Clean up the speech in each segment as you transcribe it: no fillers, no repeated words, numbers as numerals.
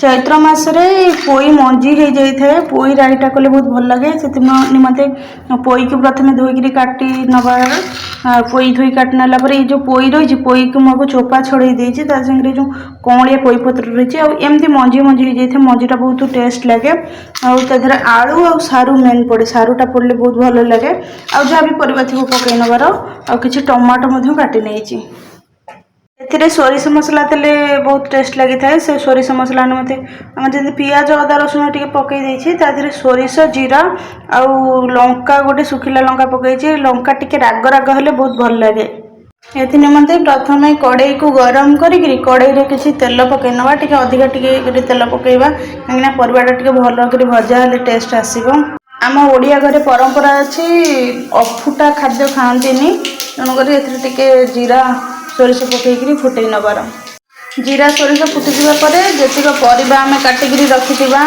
ଚୈତ୍ର ମାସରେ ପୋଇ ମଞ୍ଜି ହେଇଯାଇଥାଏ। ପୋଇ ରାଇଟା କଲେ ବହୁତ ଭଲ ଲାଗେ। ସେଥି ନିମନ୍ତେ ପୋଇକୁ ପ୍ରଥମେ ଧୋଇକିରି କାଟି ନେବା। ପୋଇ ଧୋଇ କାଟି ନେଲା ପରେ ଏଇ ଯେଉଁ ପୋଇ ରହିଛି, ପୋଇକୁ ମୁଁ ଆକୁ ଚୋପା ଛଡ଼େଇ ଦେଇଛି। ତା ସାଙ୍ଗରେ ଯେଉଁ କଅଁଳିଆ ପୋଇ ପତ୍ର ରହିଛି ଆଉ ଏମିତି ମଞ୍ଜି ମଞ୍ଜି ହେଇଯାଇଥାଏ, ମଞ୍ଜିଟା ବହୁତ ଟେଷ୍ଟ ଲାଗେ। ଆଉ ତା ଦେହରେ ଆଳୁ ଆଉ ସାରୁ ମେନ୍ ପଡ଼େ। ସାରୁଟା ପଡ଼ିଲେ ବହୁତ ଭଲ ଲାଗେ। ଆଉ ଯାହା ବି ପରିବା ଥିବ ପକାଇ ନେବାର। ଆଉ କିଛି ଟମାଟୋ ମଧ୍ୟ କାଟି ନେଇଛି। ଏଥିରେ ସୋରିଷ ମସଲା ଦେଲେ ବହୁତ ଟେଷ୍ଟ ଲାଗିଥାଏ। ସେ ସୋରିଷ ମସଲା ନିମନ୍ତେ ଆମେ ଯେମିତି ପିଆଜ, ଅଦା, ରସୁଣ ଟିକେ ପକାଇ ଦେଇଛି, ତା ଦେହରେ ସୋରିଷ, ଜିରା ଆଉ ଲଙ୍କା, ଗୋଟେ ଶୁଖିଲା ଲଙ୍କା ପକାଇଛି। ଲଙ୍କା ଟିକେ ରାଗ ରାଗ ହେଲେ ବହୁତ ଭଲ ଲାଗେ। ଏଥି ନିମନ୍ତେ ପ୍ରଥମେ କଡ଼େଇକୁ ଗରମ କରିକିରି କଡ଼େଇରେ କିଛି ତେଲ ପକାଇ ନେବା। ଟିକେ ଅଧିକା ଟିକେ କରି ତେଲ ପକାଇବା, କାହିଁକିନା ପରିବାଟା ଟିକେ ଭଲ କରି ଭଜା ହେଲେ ଟେଷ୍ଟ ଆସିବ। ଆମ ଓଡ଼ିଆ ଘରେ ପରମ୍ପରା ଅଛି, ଅଫୁଟା ଖାଦ୍ୟ ଖାଆନ୍ତିନି। ତେଣୁକରି ଏଥିରେ ଟିକେ ଜିରା, ସୋରିଷ ପକାଇକିରି ଫୁଟେଇ ନେବାର। ଜିରା, ସୋରିଷ ଫୁଟିଯିବା ପରେ ଯେତିକ ପରିବା ଆମେ କାଟିକିରି ରଖିଥିବା,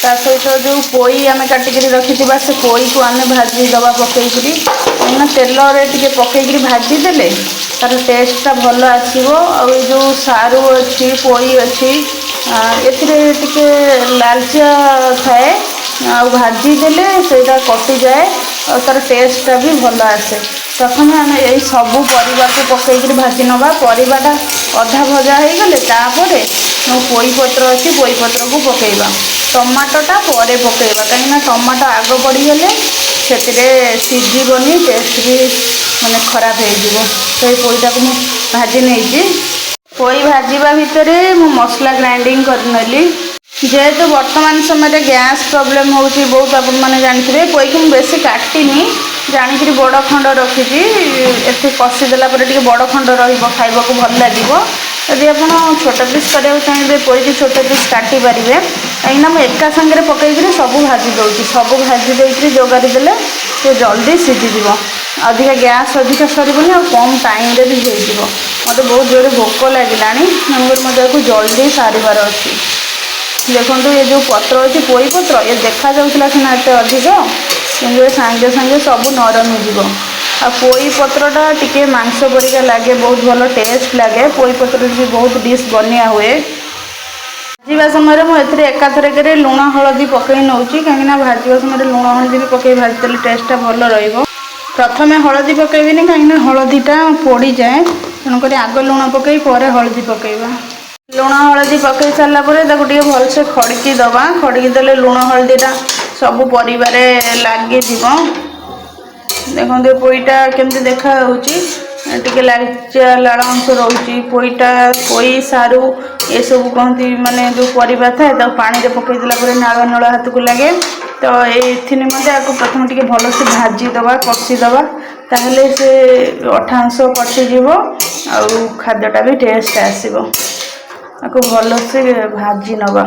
ତା ସହିତ ଯେଉଁ ପୋଇ ଆମେ କାଟିକିରି ରଖିଥିବା, ସେ ପୋଇକୁ ଆମେ ଭାଜି ଦେବା ପକାଇକିରି। କାହିଁକିନା ତେଲରେ ଟିକେ ପକାଇକିରି ଭାଜିଦେଲେ ତାର ଟେଷ୍ଟଟା ଭଲ ଆସିବ। ଆଉ ଏ ଯେଉଁ ସାରୁ ଅଛି, ପୋଇ ଅଛି, ଏଥିରେ ଟିକେ ଲାଲଚିଆ ଥାଏ ଆଉ ଭାଜିଦେଲେ ସେଇଟା କଟିଯାଏ ଆଉ ତାର ଟେଷ୍ଟଟା ବି ଭଲ ଆସେ। ପ୍ରଥମେ ଆମେ ଏଇ ସବୁ ପରିବାକୁ ପକାଇକିରି ଭାଜି ନେବା। ପରିବାଟା ଅଧା ଭଜା ହେଇଗଲେ ତାପରେ ଯେଉଁ ପୋଇ ପତ୍ର ଅଛି, ପୋଇ ପତ୍ରକୁ ପକାଇବା। ଟମାଟୋଟା ପରେ ପକାଇବା, କାହିଁକିନା ଟମାଟୋ ଆଗ ପଡ଼ିଗଲେ ସେଥିରେ ସିଝିବନି, ଟେଷ୍ଟ ବି ମାନେ ଖରାପ ହେଇଯିବ। ସେଇ ପୋଇଟାକୁ ମୁଁ ଭାଜି ନେଇଛି। ପୋଇ ଭାଜିବା ଭିତରେ ମୁଁ ମସଲା ଗ୍ରାଇଣ୍ଡିଙ୍ଗ କରିନେଲି। ଯେହେତୁ ବର୍ତ୍ତମାନ ସମୟରେ ଗ୍ୟାସ୍ ପ୍ରୋବ୍ଲେମ୍ ହେଉଛି ବହୁତ, ଆପଣମାନେ ଜାଣିଥିବେ। ପୋଇକୁ ମୁଁ ବେଶୀ କାଟିନି, ଜାଣିକିରି ବଡ଼ ଖଣ୍ଡ ରଖିଛି। ଏଠି କଷିଦେଲା ପରେ ଟିକେ ବଡ଼ ଖଣ୍ଡ ରହିବ, ଖାଇବାକୁ ଭଲ ଲାଗିବ। ଯଦି ଆପଣ ଛୋଟ ପିସ୍ କରିବାକୁ ଚାହିଁବେ, ପୋଇକି ଛୋଟ ପିସ୍ କାଟି ପାରିବେ। କାହିଁକିନା ମୁଁ ଏକା ସାଙ୍ଗରେ ପକାଇକିରି ସବୁ ଭାଜି ଦେଉଛି। ସବୁ ଭାଜି ଦେଇକିରି ଯୋଗାଡ଼ି ଦେଲେ ସେ ଜଲ୍ଦି ସିଝିଯିବ, ଅଧିକା ଗ୍ୟାସ୍ ଅଧିକା ସରିବନି ଆଉ କମ୍ ଟାଇମ୍ରେ ବି ହେଇଯିବ। ମୋତେ ବହୁତ ଜୋରେ ଭୋକ ଲାଗିଲାଣି, ତେଣୁକରି ମୋତେ ଏହାକୁ ଜଲ୍ଦି ସାରିବାର ଅଛି। ଦେଖନ୍ତୁ, ଏ ଯେଉଁ ପତ୍ର ଅଛି, ପୋଇ ପତ୍ର, ଏ ଦେଖାଯାଉଥିଲା ସିନା ଏତେ ଅଧିକ, କିନ୍ତୁ ଏ ସାଙ୍ଗେ ସାଙ୍ଗେ ସବୁ ନରମ ହେଇଯିବ। ଆଉ ପୋଇ ପତ୍ରଟା ଟିକେ ମାଂସ ପରିକା ଲାଗେ, ବହୁତ ଭଲ ଟେଷ୍ଟ ଲାଗେ। ପୋଇ ପତ୍ରରେ ବି ବହୁତ ଡିଶ୍ ବନିଆ ହୁଏ। ଭାଜିବା ସମୟରେ ମୁଁ ଏଥିରେ ଏକାଥରକରେ ଲୁଣ, ହଳଦୀ ପକାଇ ନେଉଛି, କାହିଁକିନା ଭାଜିବା ସମୟରେ ଲୁଣ, ହଳଦୀ ବି ପକାଇ ଭାଜିଦେଲେ ଟେଷ୍ଟଟା ଭଲ ରହିବ। ପ୍ରଥମେ ହଳଦୀ ପକାଇବିନି, କାହିଁକିନା ହଳଦୀଟା ପୋଡ଼ିଯାଏ। ତେଣୁକରି ଆଗ ଲୁଣ ପକାଇ ପରେ ହଳଦୀ ପକାଇବା। ଲୁଣ, ହଳଦୀ ପକାଇ ସାରିଲା ପରେ ତାକୁ ଟିକେ ଭଲସେ ଖଡ଼ିକି ଦେବା। ଖଡ଼ିକି ଦେଲେ ଲୁଣ, ହଳଦୀଟା ସବୁ ପରିବାରେ ଲାଗିଯିବ। ଦେଖନ୍ତୁ, ଏ ପୋଇଟା କେମିତି ଦେଖାଯାଉଛି। ଟିକେ ଲାଲଚିଆ ଲାଳ ଅଂଶ ରହୁଛି ପୋଇଟା। ପୋଇ, ସାରୁ ଏସବୁ କହନ୍ତି, ମାନେ ଯେଉଁ ପରିବା ଥାଏ, ତାକୁ ପାଣିରେ ପକାଇ ଦେଲା ପରେ ନାଳୁଆ ନାଳୁଆ ହାତକୁ ଲାଗେ। ତ ଏଥି ନିମନ୍ତେ ଆକୁ ପ୍ରଥମେ ଟିକେ ଭଲସେ ଭାଜିଦେବା, କଷିଦେବା। ତାହେଲେ ସେ ଅଠା ଅଂଶ କଟିଯିବ ଆଉ ଖାଦ୍ୟଟା ବି ଟେଷ୍ଟ ଆସିବ। ଆକୁ ଭଲସେ ଭାଜି ନେବା।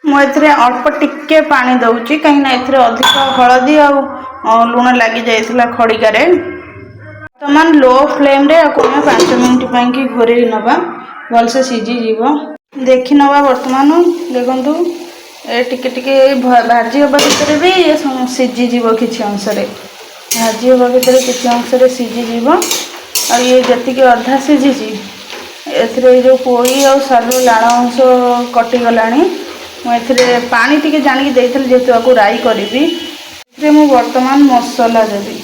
ମୁଁ ଏଥିରେ ଅଳ୍ପ ଟିକେ ପାଣି ଦେଉଛି, କାହିଁକିନା ଏଥିରେ ଅଧିକ ହଳଦୀ ଆଉ ଲୁଣ ଲାଗି ଯାଇଥିଲା ଖଡ଼ିକାରେ। ବର୍ତ୍ତମାନ ଲୋ ଫ୍ଲେମ୍ରେ ଆକୁ ଆମେ 5 ମିନିଟ୍ ପାଇଁକି ଘୋରେଇ ନେବା, ଭଲସେ ସିଝିଯିବ। ଦେଖି ନେବା ବର୍ତ୍ତମାନ। ଦେଖନ୍ତୁ, ଏ ଟିକେ ଟିକେ ଭାଜି ହେବା ଭିତରେ ବି ଇଏ ସିଝିଯିବ। କିଛି ଅଂଶରେ ଭାଜି ହେବା ଭିତରେ କିଛି ଅଂଶରେ ସିଝିଯିବ। ଆଉ ଇଏ ଯେତିକି ଅଧା ସିଝିଛି, ଏଥିରେ ଏଇ ଯେଉଁ ପୋଇ ଆଉ ସାରୁ ଲାଳ ଅଂଶ କଟିଗଲାଣି। ମୁଁ ଏଥିରେ ପାଣି ଟିକେ ଜାଣିକି ଦେଇଥିଲି, ଯେହେତୁ ଆକୁ ରାଇ କରିବି। ଏଥିରେ ମୁଁ ବର୍ତ୍ତମାନ ମସଲା ଦେବି।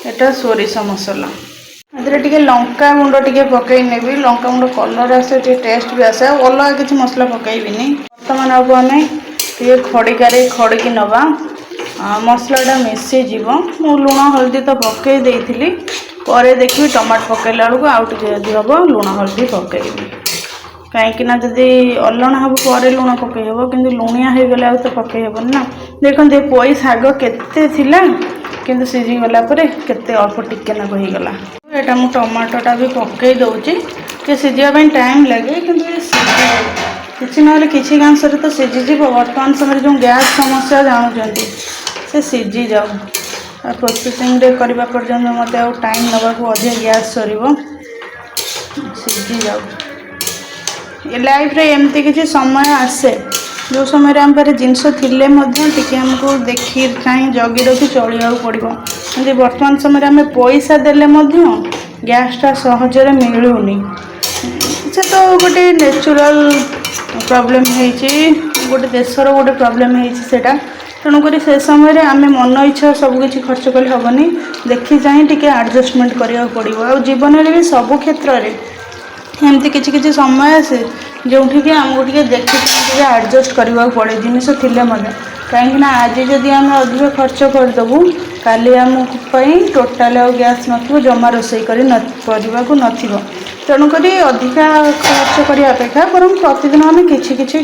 ଏଟା ସୋରିଷ ମସଲା। ଏଥିରେ ଟିକେ ଲଙ୍କା ଗୁଣ୍ଡ ଟିକେ ପକାଇ ନେବି। ଲଙ୍କା ଗୁଣ୍ଡ କଲର୍ ଆସେ, ଟିକେ ଟେଷ୍ଟ ବି ଆସେ। ଆଉ ଅଲଗା କିଛି ମସଲା ପକାଇବିନି। ବର୍ତ୍ତମାନ ଆକୁ ଆମେ ଟିକେ ଖଡ଼ିକାରେ ଖଡ଼ିକି ନେବା, ମସଲାଟା ମିଶିଯିବ। ମୁଁ ଲୁଣ, ହଳଦୀ ତ ପକାଇ ଦେଇଥିଲି। ପରେ ଦେଖିବି, ଟମାଟୋ ପକାଇଲା ବେଳକୁ ଆଉ ଟିକେ ଯଦି ହେବ ଲୁଣ, ହଳଦୀ ପକାଇବି। କାହିଁକି ନା ଯଦି ଅଲଣା ହେବ ପରେ ଲୁଣ ପକାଇ ହେବ, କିନ୍ତୁ ଲୁଣିଆ ହେଇଗଲେ ଆଉ ତ ପକାଇ ହେବନି ନା। ଦେଖନ୍ତୁ, ଏ ପୋଇ ଶାଗ କେତେ ଥିଲା, କିନ୍ତୁ ସିଝିଗଲା ପରେ କେତେ ଅଳ୍ପ ଟିକେ ନାକୁ ହେଇଗଲା। ଏଇଟା ମୁଁ ଟମାଟୋଟା ବି ପକାଇ ଦେଉଛି। ଟିକେ ସିଝିବା ପାଇଁ ଟାଇମ୍ ଲାଗେ, କିନ୍ତୁ ଏ ସିଝିବ। କିଛି ନହେଲେ କିଛି ଅଂଶରେ ତ ସିଝିଯିବ। ବର୍ତ୍ତମାନ ସମୟରେ ଯେଉଁ ଗ୍ୟାସ୍ ସମସ୍ୟା ଜାଣୁଛନ୍ତି, ସେ ସିଝିଯାଉ। ଆଉ ପ୍ରୋସେସିଂରେ କରିବା ପର୍ଯ୍ୟନ୍ତ ମୋତେ ଆଉ ଟାଇମ୍ ନେବାକୁ ଅଧିକ ଗ୍ୟାସ୍ ସରିବ। ସିଝିଯାଉ। ଏ ଲାଇଫ୍ରେ ଏମିତି କିଛି ସମୟ ଆସେ, ଯେଉଁ ସମୟରେ ଆମ ପାଖରେ ଜିନିଷ ଥିଲେ ମଧ୍ୟ ଟିକେ ଆମକୁ ଦେଖି ଚାହିଁ ଜଗି ରଖି ଚଳିବାକୁ ପଡ଼ିବ। ଏମିତି ବର୍ତ୍ତମାନ ସମୟରେ ଆମେ ପଇସା ଦେଲେ ମଧ୍ୟ ଗ୍ୟାସ୍ଟା ସହଜରେ ମିଳୁନି। ସେ ତ ଗୋଟେ ନ୍ୟାଚୁରାଲ୍ ପ୍ରୋବ୍ଲେମ୍ ହେଇଛି, ଗୋଟେ ଦେଶର ଗୋଟେ ପ୍ରୋବ୍ଲେମ୍ ହେଇଛି ସେଇଟା। ତେଣୁକରି ସେ ସମୟରେ ଆମେ ମନ ଇଚ୍ଛା ସବୁକିଛି ଖର୍ଚ୍ଚ କଲେ ହେବନି, ଦେଖି ଚାହିଁ ଟିକେ ଆଡ଼ଜଷ୍ଟମେଣ୍ଟ କରିବାକୁ ପଡ଼ିବ। ଆଉ ଜୀବନରେ ବି ସବୁ କ୍ଷେତ୍ରରେ ଏମିତି କିଛି କିଛି ସମୟ ଆସେ, ଯେଉଁଠିକି ଆମକୁ ଟିକେ ଦେଖି ଚାହିଁ ଟିକେ ଆଡ଼ଜଷ୍ଟ କରିବାକୁ ପଡ଼େ, ଜିନିଷ ଥିଲେ ମଧ୍ୟ। କାହିଁକିନା ଆଜି ଯଦି ଆମେ ଅଧିକ ଖର୍ଚ୍ଚ କରିଦେବୁ, କାଲି ଆମକୁ ପାଇଁ ଟୋଟାଲ୍ ଆଉ ଗ୍ୟାସ୍ ନଥିବ, ଜମା ରୋଷେଇ କରି ନ କରିବାକୁ ନଥିବ। ତେଣୁକରି ଅଧିକା ଖର୍ଚ୍ଚ କରିବା ଅପେକ୍ଷା ବରଂ ପ୍ରତିଦିନ ଆମେ କିଛି କିଛି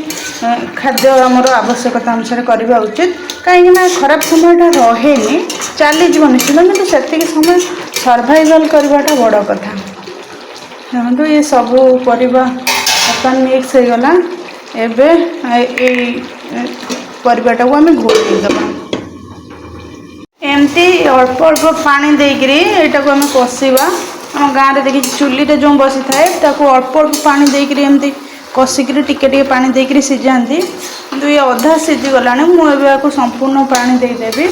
ଖାଦ୍ୟ ଆମର ଆବଶ୍ୟକତା ଅନୁସାରେ କରିବା ଉଚିତ। କାହିଁକିନା ଖରାପ ସମୟଟା ରହେନି, ଚାଲିଯିବ ନିଶ୍ଚିତ, କିନ୍ତୁ ସେତିକି ସମୟ ସର୍ଭାଇଭାଲ୍ କରିବାଟା ବଡ଼ କଥା। ଦେଖନ୍ତୁ, ଏ ସବୁ ପରିବା ବର୍ତ୍ତମାନ ମିକ୍ସ ହେଇଗଲା। ଏବେ ଏଇ ପରିବାଟାକୁ ଆମେ ଘୋଡ଼େଇ ଦେବା। ଏମିତି ଅଳ୍ପ ଅଳ୍ପ ପାଣି ଦେଇକିରି ଏଇଟାକୁ ଆମେ କଷିବା। ଆମ ଗାଁରେ ଦେଖିଛି, ଚୁଲିରେ ଯେଉଁ ବସିଥାଏ, ତାକୁ ଅଳ୍ପ ଅଳ୍ପ ପାଣି ଦେଇକିରି ଏମିତି କଷିକିରି, ଟିକେ ଟିକେ ପାଣି ଦେଇକିରି ସିଝାନ୍ତି। କିନ୍ତୁ ଇଏ ଅଧା ସିଝିଗଲାଣି। ମୁଁ ଏବେ ୟାକୁ ସମ୍ପୂର୍ଣ୍ଣ ପାଣି ଦେଇଦେବି,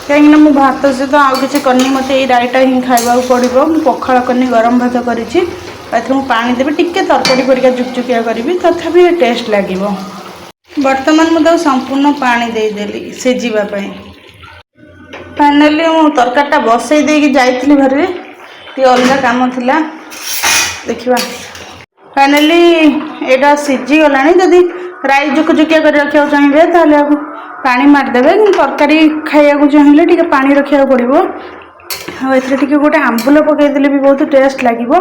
କାହିଁକିନା ମୁଁ ଭାତ ସହିତ ଆଉ କିଛି କରିନି, ମୋତେ ଏଇ ରାଇଟା ହିଁ ଖାଇବାକୁ ପଡ଼ିବ। ମୁଁ ପଖାଳ କରିନି, ଗରମ ଭାତ କରିଛି। ଏଥିରେ ମୁଁ ପାଣି ଦେବି, ଟିକେ ତରକାରୀ ପରିକା ଜୁକଜୁକିଆ କରିବି, ତଥାପି ଟେଷ୍ଟ ଲାଗିବ। ବର୍ତ୍ତମାନ ମୁଁ ତାକୁ ସମ୍ପୂର୍ଣ୍ଣ ପାଣି ଦେଇଦେଲି ସିଝିବା ପାଇଁ। ଫାଇନାଲି ମୁଁ ତରକାରୀଟା ବସେଇ ଦେଇକି ଯାଇଥିଲି ଭାରି, ଟିକେ ଅଲଗା କାମ ଥିଲା। ଦେଖିବା, ଫାଇନାଲି ଏଇଟା ସିଝିଗଲାଣି। ଯଦି ରାଇ ଜୁକୁଜୁକିଆ କରି ରଖିବାକୁ ଚାହିଁବେ, ତାହେଲେ ଆକୁ ପାଣି ମାରିଦେବେ। କିନ୍ତୁ ତରକାରୀ ଖାଇବାକୁ ଚାହିଁଲେ ଟିକେ ପାଣି ରଖିବାକୁ ପଡ଼ିବ। ଆଉ ଏଥିରେ ଟିକେ ଗୋଟେ ଆମ୍ବୁଲ ପକାଇଦେଲେ ବି ବହୁତ ଟେଷ୍ଟ ଲାଗିବ,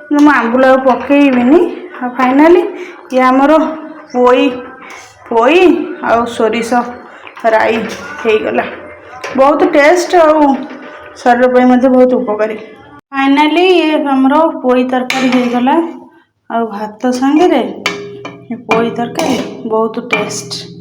କିନ୍ତୁ ମୁଁ ଆମ୍ବୁଲ ଆଉ ପକାଇବିନି। ଆଉ ଫାଇନାଲି ଇଏ ଆମର ପୋଇ ପୋଇ ଆଉ ସୋରିଷ ରାଇ ହେଇଗଲା। ବହୁତ ଟେଷ୍ଟ ଆଉ ଶରୀର ପାଇଁ ମଧ୍ୟ ବହୁତ ଉପକାରୀ। ଫାଇନାଲି ଇଏ ଆମର ପୋଇ ତରକାରୀ ହେଇଗଲା। ଆଉ ଭାତ ସାଙ୍ଗରେ ଏ ପୋଇ ତରକାରୀ ବହୁତ ଟେଷ୍ଟ।